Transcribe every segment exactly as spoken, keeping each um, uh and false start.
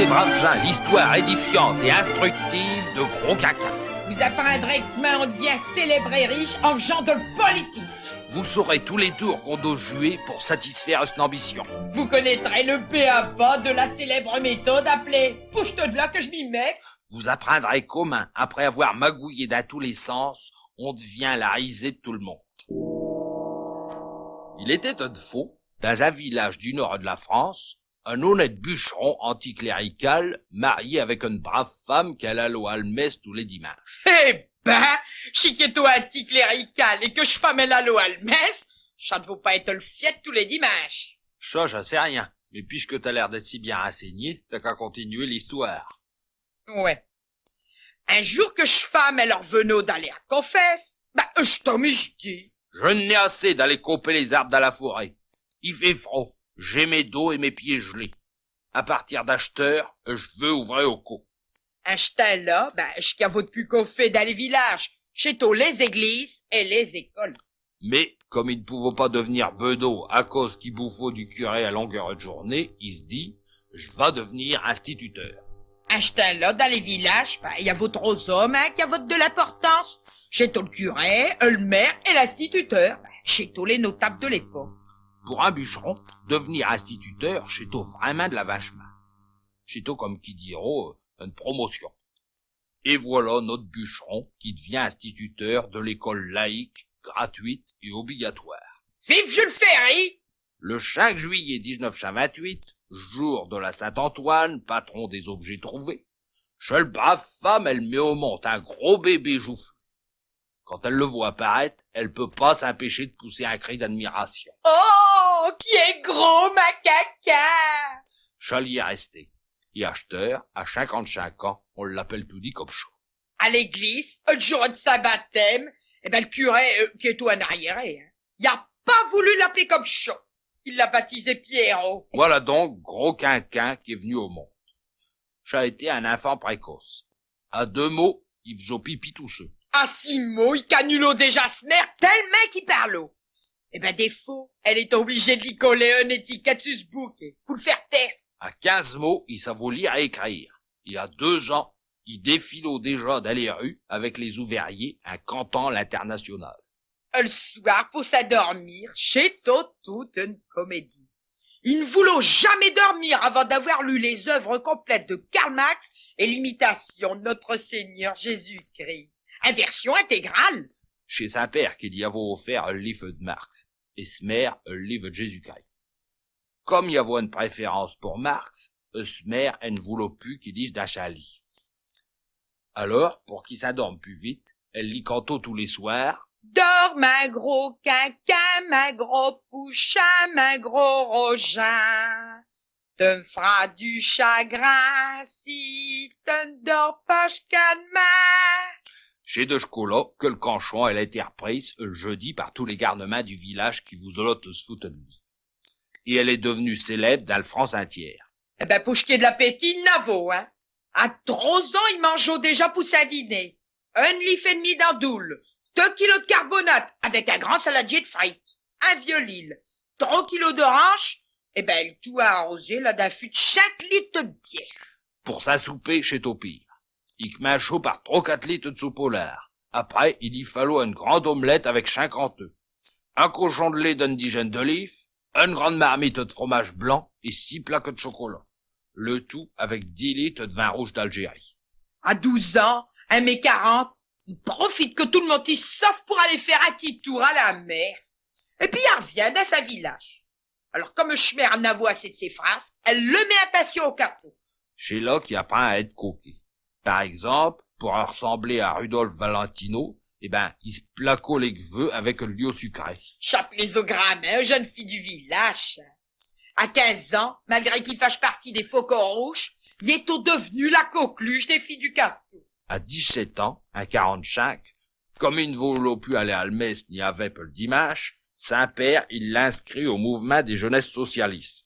Braves gins, l'histoire édifiante et instructive de Gros Quinquin. Vous apprindrez commint on devient célèbre et riche in faisant de l'politique. Vous saurez tous les tours qu'on dot juer pour satisfaire s'n ambition. Vous connaîtrez le b a-ba de la célèbre méthode appelée pouche-te de là que j' m'y mette. Vous apprindrez commint, après avoir magouillé dins tous les sens, on devient la risée de tout l' monde. Il étot eune fos, dins un village du nord de la France, un honnête bucheron anticlérical, marié avec eune brave femme qu'alle allot à l' messe tous les diminches. Eh ben, si qu'étot anticlérical et que ch' femme alle allot à l' messe, cha n' devot pas ête l' fiête tous les diminches. Cha, j'in sais rien, mais puisque t'as l'air d'ête si bien rinseigné, t'as qu'à continuer l'histoire. Ouais. Un jour que ch' femme alle arvenot d'aller à confesse, bah, ch' t'homme i s' dit : « J'in ai assez d'aller coper les arbes dins la forêt. I fait frod, j'ai mes dos et mes pieds gelés. À partir d'achteur, j' veux ouvrer au cop. » À ch' temps-là, bah, ch' qu'i avot d' pus coffer dins les villaches, ch'étot les églises et les écoles. Mais, comme i n' pouvot pas devenir bedeau à cause qu'i bouffot du curé à longueur ed journée, i s' dit : « J' vas devenir instituteur. » À ch' temps-là, dins les villaches, bah, i avot tros hommes, hein, qui avottent de l'importance. Ch'étot l' curé, l' maire et l'instituteur. Bah, ch'étot les notables de l'époque. Pour un bucheron, devenir instituteur, ch'étot vraimint de l'avachemint. Ch'étot, comme qui dirot, euh, eune promotion. Et voilà not' bucheron qui devient instituteur de l'école laïque, gratuite et obligatoire. Vive Jules Ferry ! Le chinq juillet dix-neuf cent vingt-huit, jour de la Saint-Antoine, patron des objets trouvés, chelle brave femme, alle met au monte un gros bébé joufflu. Quand alle l' vot apparaîte, alle peut pas s'impêcher d' pousser un cri d'admiration. Oh, qui est gros, min quinquin ! Cha li est resté. Et achteur, à chinquante-chinq ans, on l'appelle toudis comme cha. À l'églisse, l' jour ed sin baptême, eh ben, l' curé, euh, qui étot un arriéré, hein, i a pas voulu l'appeler comme cha. I l'a baptisé Pierrot. Voilà donc Gros Quinquin qui est v'nu au monde. Cha a été un infant précoce. À deux mots, i f'jot pipi tout seu. À six mots, i canulot déjà s' mère tellemint qu'i parlot. Eh ben, des fos, alle étot obligée d' li coller eune étiquette sus s' bouquet, pour l' faire taire. À quinze mots, i savot lire et écrire. Et à deux ans, i défilot déjà dins les rues avec les ouvriers, in cantant l'Internationale. L' soir, pour s'indormir, ch'étot toute eune comédie. I n' voulot jamais dormir avant d'avoir lu les œuvres complètes de Karl Marx et l'Imitation de Notre Seigneur Jésus-Christ, in version intégrale. Ch'est sin père qui li avot offert l' live ed Marx, et s' mère l' live ed Jésus-Christ. Comme i avot eune préférence pour Marx, s' mère, alle n' voulot pus qu'i lise dins sin lit. Alors, pour qu'i s'indorme pus vite, alle li cantot tous les soirs : « Dors, min gros quinquin, min gros pouchin, min gros rogin. Te m' f'ras du chagrin si te n' dors pas jusqu'à d'main. » Ch'est de ch' cop-là que l' canchon alle a été r'prise l' jeudi par tous les garnemins du village qui voulotent s' foute ed li. Et alle est dev'nue célèbe dins l' France intière. Eh ben, pour ch' qui est d' l'appétit, i n'avot, hein. À tros ans, i mangeot déjà pour sin dîner eune live et d'mie d'andoule, deux kilos d' carbonate avec un grand saladier d' frites, un vieux Lille, tros kilos d'oranges, eh ben, l' tout arrosé là d'un fût d' chinq lites ed bière. Pour sin souper, ch'étot pire. I c'minchot par tros quate lites ed saupolar. Après, i li fallot eune grande omelette avec chinquante œufs, un cochon d' lait d'eune dizaine ed lives, eune grande marmite ed fromage blanc et six plaques ed chocolat. Le tout avec dix lites ed vin rouge d'Algérie. À douze ans, in mai quarante, i profite que tout l' monde i s'sauve pour aller faire un tiot tour à la mer. Et pis i arvient dins sin village. Alors, comme ch' mère n'avot assez d' ses frasques, alle l' met in pension au Cateau. Ch'est là qu'i apprind à ête coquet. Par exemple, pour ressembler à Rudolf Valentino, eh ben, i s' plaquot les g'veux avec l' liot sucré. Cha plaisot gramint aux jonnes filles du village. À quinze ans, malgré qu'i fache partie des faucons rouches, il étot dev'nu la coqueluche des filles du Cateau. À dix-sept ans, in quarante-chinq, comme i n' voulot pus aller à l' messe ni à vêpes l' diminche, sin père, i l'inscrit au mouvemint des jeunesses socialisses.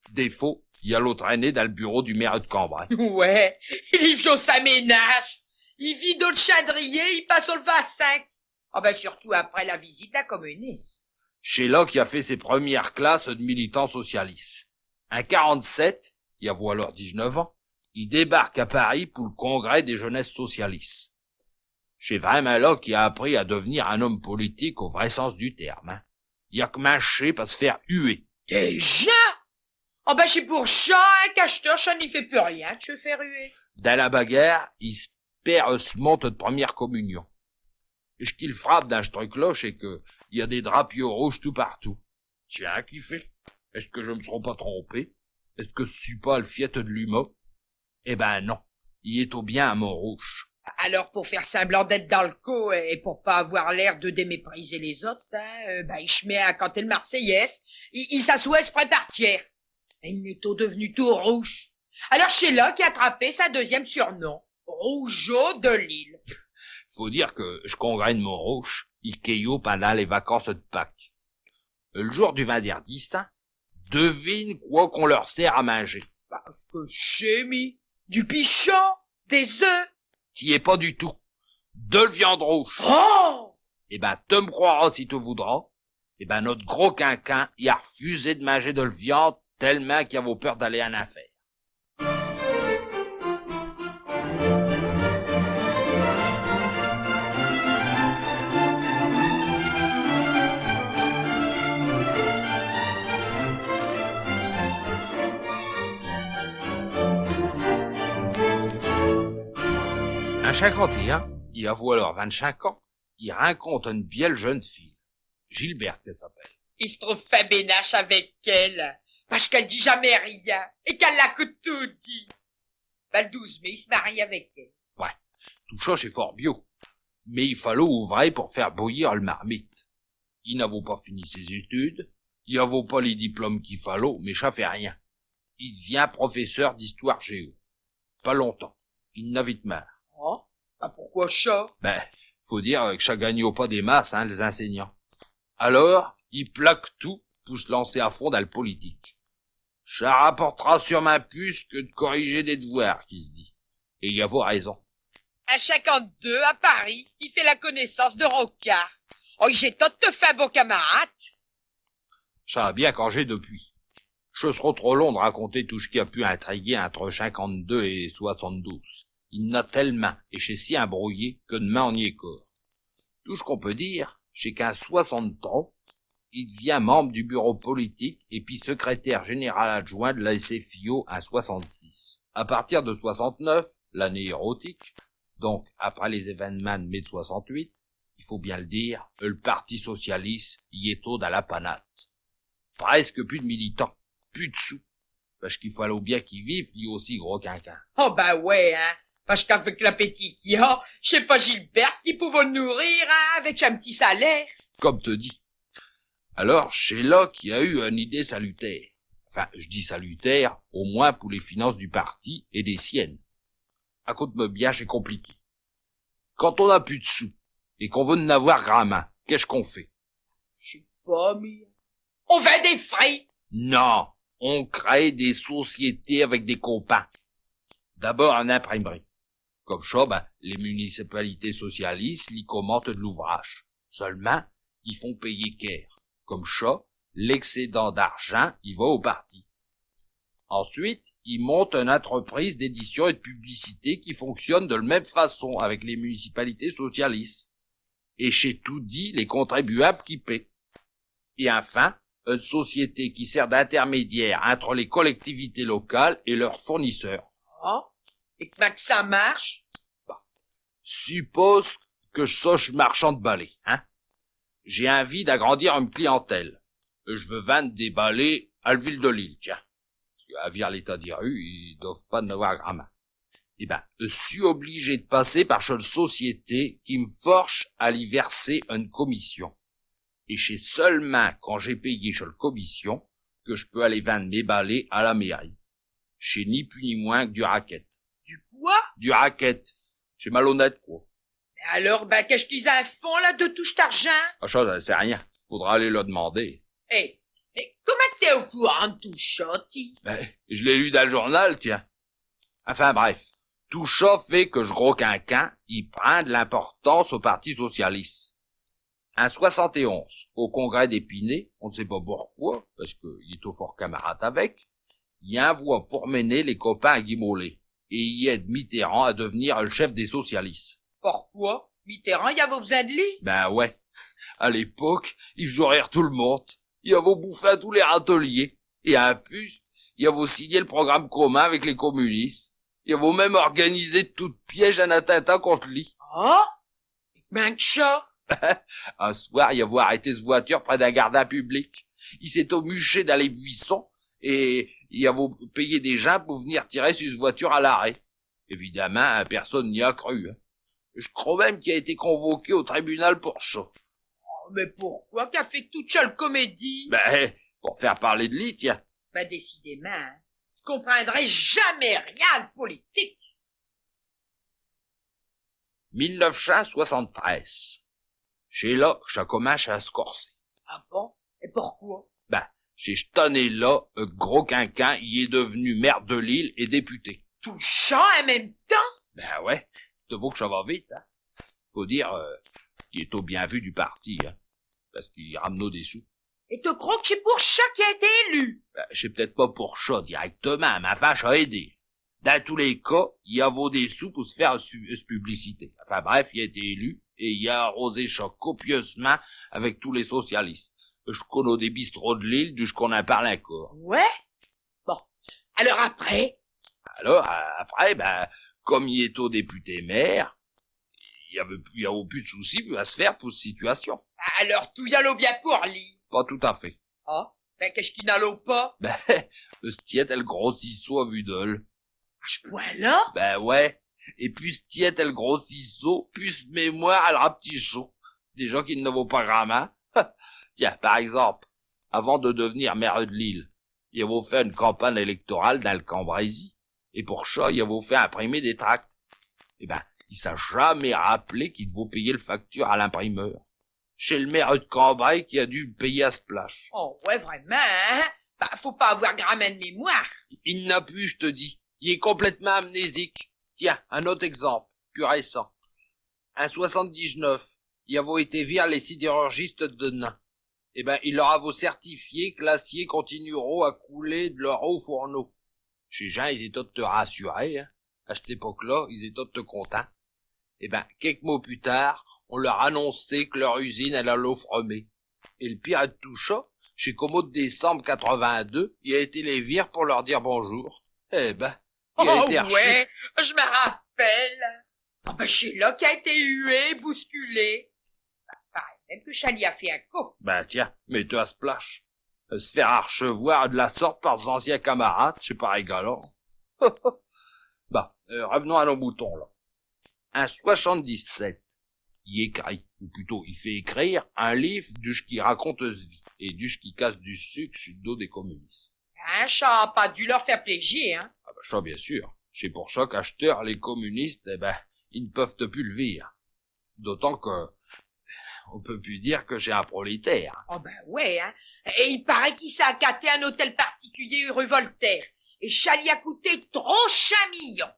Des fos, i allot traîner dins l' bureau du maire ed Cambrai. Ouais, i li f'jot sin ménache. I vidot l' chindrier, i passot l' vingt-cinq. Ah ben, surtout après la visite d'un communiste. Ch'est là qu'i a fait ses premières classes ed militants socialisses. In quarante-sept, i avot alors dix-neuf ans, i débarque à Paris pour l'congrès des jeunesses socialisses. Ch'est vraimint là qu'i a appris à devenir un homme politique au vrai sens du terme, hein. I a qu'minché par s'faire huer. Déjà ? Oh ben, ch'est pour cha, hein, qu'achteur, cha n'li fait pus rien, d's'faire huer. Dins l'bagarre, i s'perd s'monte ed première communion. Et ch'qui l'frappe dins ch'truc-là, ch'est qu'i a des drapiaux rouches tout partout. Tiens, qu'i fait ? Est-ce que j'm'sros pas trompé ? Est-ce que ch'est pas l'fiête ed l'humour ? Eh ben non, i étot bien à Montrouge. Alors, pour faire semblant d'ête dins l'coup et pour pas avoir l'air ed démépriser les autes, hein, euh, ben, i s'met à canter l'Marseillaise, i, i s'assoit exprès par tierre. I n'étot dev'nu tout rouche. Alors, ch'est là qu'i a attrapé sin deuxième surnom, Rougeau de Lille. Faut dire que ch'congrès d'Montrouge, i quéot pindant les vacances ed Pâques. L'jour du vingt-deux décembre, devine quoi qu'on leur sert à minger. Bah, ch'est que ch'est, mi. Du pichon, des œufs. T'y es pas du tout. De l'viande rouche. Oh ! Eh ben, te m'croiras si te voudras. Eh ben, not' gros quinquin, i a refusé d'minger de l'viande tell'mint qu'i avot peur d'aller in infer. In chinquante et un, i avot alors vingt-chinq ans, i rincontre eune bielle jeune fille. Gilberte qu'alle s'appelle. I s'trouve fin bénache avec elle, pasqu'alle dit jamais rien, et qu'alle a tout dit. Ben, l'douze mai, i s'marie avec elle. Ouais, tout cha, ch'est fort biau. Mais i fallot ouvrer pour faire bouillir l'marmite. I n'avot pas fini ses études, i avot pas les diplômes qu'i fallot, mais cha fait rien. I devient professeur d'histoire-géo. Pas longtemps, i n'avot marre. Oh, bah pourquoi cha ? Ben, faut dire que cha gagnot pas des masses, hein, les enseignants. Alors, i plaque tout pour s'lancer à fond dins l'politique. Cha rapportera sûrmint pus que d'corriger des d'voirs, qu'i s'dit. Et i avot raison. In chinquante-deux, à Paris, i fait l'connaissance ed Rocard. Oh, i étot tout à fait un bon camarade. Cha a bien cangé depuis. Che s'rot trop long d'raconter tout ch'qu'i a pu intriguer intre chinquante-deux et soixante-douze. I n'a tell'mint, et ch'est si imbrouillé que d'main on y est cor. Tout ch'qu'on peut dire, ch'est qu'in soixante-trois, i devient membre du bureau politique et pis secrétaire général adjoint de la S F I O in soixante-six. À partir de soixante-neuf, l'année érotique, donc après les événemints de mai de soixante-huit, i faut bien l'dire, l'Parti socialiste i étot dins la panade. Presque pus d'militants, pus d'sous. Pasqu'i fallot bien qu'i vive, li aussi, gros quinquin. Oh ben ouais, hein. Pasqu'avec l'appétit qu'i a, ch'est pas Gilberte qui pouvot l'nourrir, hein, avec sin p'tit salaire. Comme te dis. Alors, ch'est là qu'i a eu eune idée salutaire. Enfin, j'dis salutaire, au moins pour les finances du parti et les siennes. Acoute-me bien, ch'est compliqué. Quand on n'a pus d'sous et qu'on veut n'avoir gramint, qu'est-ce qu'on fait ? J'sais pas, mi. On vend des frites. Non, on crée des sociétés avec des copains. D'abord eune imprimerie. Comme cha, ben, les municipalités socialistes li commandent de l'ouvrage. Seulemint, i font payer quer. Comme cha, l'excédent d'argint, i va au parti. Ensuite, i montent eune intreprise d'édition et d'publicité qui fonctionne de l'même façon avec les municipalités socialistes. Et ch'est toudis les contribuables qui paient. Et enfin, eune société qui sert d'intermédiaire intre les collectivités locales et leurs fournisseurs. Oh, et commint qu'cha marche ? Suppose que j'soche marchand d'balais, hein. J'ai invie d'agrandir eune clientèle. J'veux vinde des balais à l'ville de Lille, tiens. Pasque, à vir l'état des rues, i dov'tent pas n'avoir gramint. Eh ben, j'sus obligé d'passer par ch'ne société qui m'forche à li verser eune commission. Et ch'est seulemint quand j'ai payé ch'ne commission que j'peux aller vinde mes balais à la mairie. Ch'est ni pus ni moins qu'du racket. Du quoi ? Du racket. Ch'est malhonnête, quoi. Mais alors, ben, qu'est-ce qu'is in font, là, de tout ch't argint ? Ah, cha, j'in sais rien. Faudra aller leu d'minder. Eh, mais commint qu't'es au courant d'tout cha, ti ? Ben, j'l'ai lu dins l'journal, tiens. Enfin, bref. Tout cha fait que ch'gros quinquin, i prind d'l'importance au Parti socialiste. In soixante et onze, au congrès d'Épinay, on n'sait pas pourquoi, pasqu'i étot fort camarade avec, I invoie pour mener les copains à Guy Mollet, et i aide Mitterrand à devenir el chef des socialisses. Pourquoi ? Mitterrand, i avot b'soin d'li ? Ben ouais. À l'époque, i f'jot rire tout l'monde. I avot bouffé à tous les rateliers. Et in pus, i avot signé l'programme commun avec les communistes. I avot même organisé d'toutes pièces un attintat conte li. Oh ? Pis qu'cha ? Un soir, i avot arrêté s'voiture près d'un gardin public. I s'étot muché dins les buissons et i avot payé des gins pour v'nir tirer sur s'voiture à l'arrêt. Évidemment, personne n'y a cru, hein. J'cros même qu'i a été convoqué au tribunal pour cha. Oh, mais pourquoi qu'a fait toute chelle comédie ? Ben, pour faire parler d'li, tiens. Ben, décidémint, hein. J'comprindrai jamais rien à l'politique. Mille neuf chint soixante-treize. Ch'est là qu'cha comminche à s'corser. Ah bon ? Et pourquoi ? Ben, ch'est ch't'année-là, un gros quinquin, i est dev'nu maire de Lille et député. Tout cha in même temps ? Ben ouais, te vos qu'cha va vite, hein. Faut dire, euh, qu'i étot bien vu du parti, hein, parce qu'i ram'not des sous. Et te cros qu'ch'est pour cha qu'i a été élu ? Ben, ch'est p't-ête pas pour cha directemint, mais enfin, cha a aidé. Dins tous les cas, i avot des sous pour s'faire s'pu-, s'publiciter. Enfin bref, i a été élu et i a arrosé cha copieusement avec tous les socialistes. J'connos des bistrots de Lille d'uch qu'on in parle incore. Ouais ? Bon. Alors après ? Alors, a-, après, ben, comme i étot député maire, i avot, i avot pus d'soucis à s'faire pour s'situation. Alors tout i allot bien pour li ? Pas tout à fait. Ah, ben qu'est-ce qui n'allot pas ? Ben, s'tiête el gros ciseau à vue d'œil. À ch'point-là ? Ben ouais. Et pus s'tiête el gros ciseau, pus s'mémoire al rap'tichot. Des gins qui n'avot pas grammint. Tiens, par exemple, avant de devenir maire de Lille, i avot fait eune campagne électorale dins l'Cambrésis. Et pour cha, i avot fait imprimer des tracts. Eh ben, i s'a jamais rapp'lé qu'i devot payer l'facture à l'imprimeur. Ch'est l'maire de Cambrai qui a dû payer à s'plache. Oh, ouais, vraimint, hein ? Bah, faut pas avoir grammint d'mémoire. I n'a pus, j'te dis. I est complètemint amnésique. Tiens, un aute exemple, pus récint. In soixante-dix-neuf, i avot été vir les sidérurgistes de Denain. Eh ben, i leu avot certifié que l'acier continuerot à couler de leu hauts fourneaux. Chés gins, is étottent rassurés, hein. À ch't époque-là, is étottent contints. Eh ben, quéques mos pus tard, in leu annonçot que leu usine, all' allot f'rmer. Et l'pire ed tout cha, ch'est qu'au mos d'décimbre quatre-vingt-deux, i a été les vir pour leu dire bonjour. Eh ben, i a été r'chu. Ouais, j'me rappelle. Ah ben, ch'est là qu'i a été hué, bousculé. Bah, paraît même que cha li a fait un cop. Ben tiens, mets-te à s'plache. S'faire archevoir de la sorte par s'anciens camarades, ch'est pas régalant. Bon, euh, r'venons à nos moutons, là. In soixante-dix-sept, i écrit, ou putôt i fait écrire, un live d'uch qu'i raconte s'vie et d'uch qu'i casse du suque su l'dos des communistes. Hein, cha a pas dû leu faire plaisi, hein ? Ah ben cha, bien sûr. Ch'est pour cha qu'achteur, les communistes, eh ben, is n'peuv'tent pus l'vir. D'autant que in peut pus dire que ch'est un prolétaire. Oh ben ouais, hein. Et i paraît qu'i s'a acaté un hôtel particulier rue Voltaire. Et cha li a coûté tros chint millions.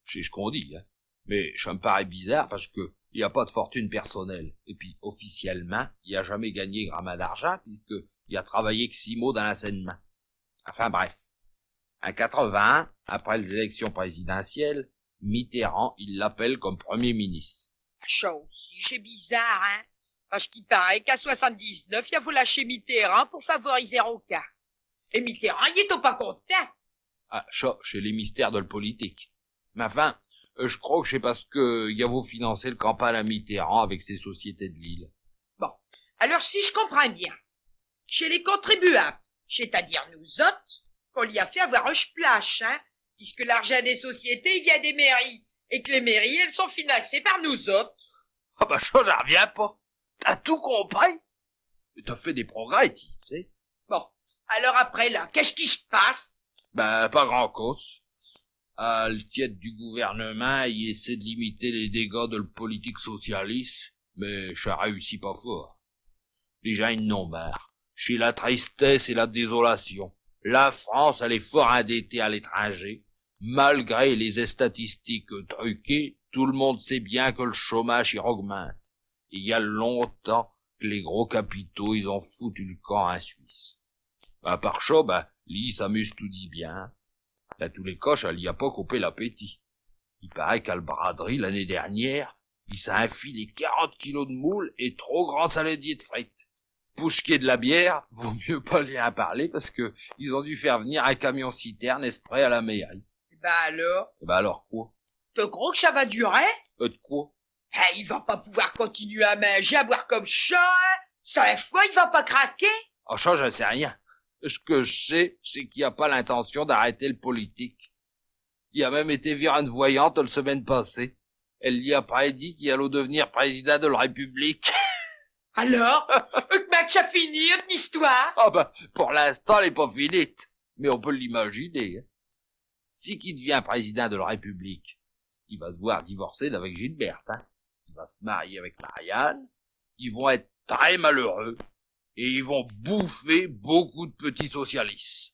Ch'est ch'qu'in dit, hein. Mais cha m'paraît bizarre parce que i a pas d'fortune personnelle. Et pis, officiellemint, i a jamais gagné grammint d'argint puisque i a travaillé que six mos dins l'assainiss'mint. Enfin bref. In quatre-vingt-un, après les élections présidentielles, Mitterrand, i l'appelle comme Premier ministre. Cha aussi, ch'est bizarre, hein. Parce qu'i paraît qu'in soixante-dix-neuf, i avot lâché Mitterrand pour favoriser Rocard. Et Mitterrand, i étot pas contint. Ah, cha, ch'est les mystères de l'politique. Mais enfin, euh, j'cros que ch'est parce que i avot financé l'campagne à Mitterrand avec ses sociétés de Lille. Bon. Alors, si j'comprinds bien, ch'est les contribuables, ch'est-à-dire nous autes, qu'in li a fait avoir eune plache, hein, puisque l'argint des sociétés, i vient des mairies, et que les mairies, all' sont financées par nous autes. Ah bah cha, j'y arviens pas. T'as tout compris ? Mais t'as fait des progrès, ti, t'sais. Bon, alors après, là, qu'est-ce qui s'passe ? Ben, pas grand-cose. À l'tiête du gouvernemint, i essaie d'limiter les dégâts de l'politique socialiste, mais cha réussit pas fort. Les gins, is n'ont marre. Ch'est la tristesse et la désolation. La France, all' est fort indettée à l'étranger. Malgré les statistiques truquées, tout l'monde sait bien que l'chômage, i raugminte. Et i a longtemps que les gros capitaux, is ont foutu l'camp in Suisse. À part cha, ben, Li, i s'amuse toudis bien. Dins tous les cas, cha li a pas coupé l'appétit. I paraît qu'à l' braderie, l'année dernière, i s'a infilé quarante kilos d' moules et tros grands salindiers d' frites. Pour ch' qui est de la bière, vaut mieux pas li in parler parce que is ont dû faire v'nir un camion citerne esprès à la mairie. Eh ben alors ? Eh ben alors quoi ? Te cros que cha va durer ? Euh, de quoi ? Hein, i va pas pouvoir continuer à minger, à boire comme cha, hein ? Chinq fos, i va pas craquer ? Ah, cha, j'in sais rien. Ch' que j' sais, ch'est qu'i a pas l'intention d'arrêter l' politique. I a même été vir eune voyante l' semaine passée. All' li a prédit qu'i allot devenir président de l' République. Alors ? Euh, commint que cha finit, t' histoire ? Ah ben, pour l'instant, all' est pas finite. Mais on peut l'imaginer, hein. Si qu'i devient président de l' République, i va devoir divorcer d'avec Gilberte, hein. I va s' marier avec Marianne. Is vont ête très malheureux. Et is vont bouffer beaucoup d' petits socialisses.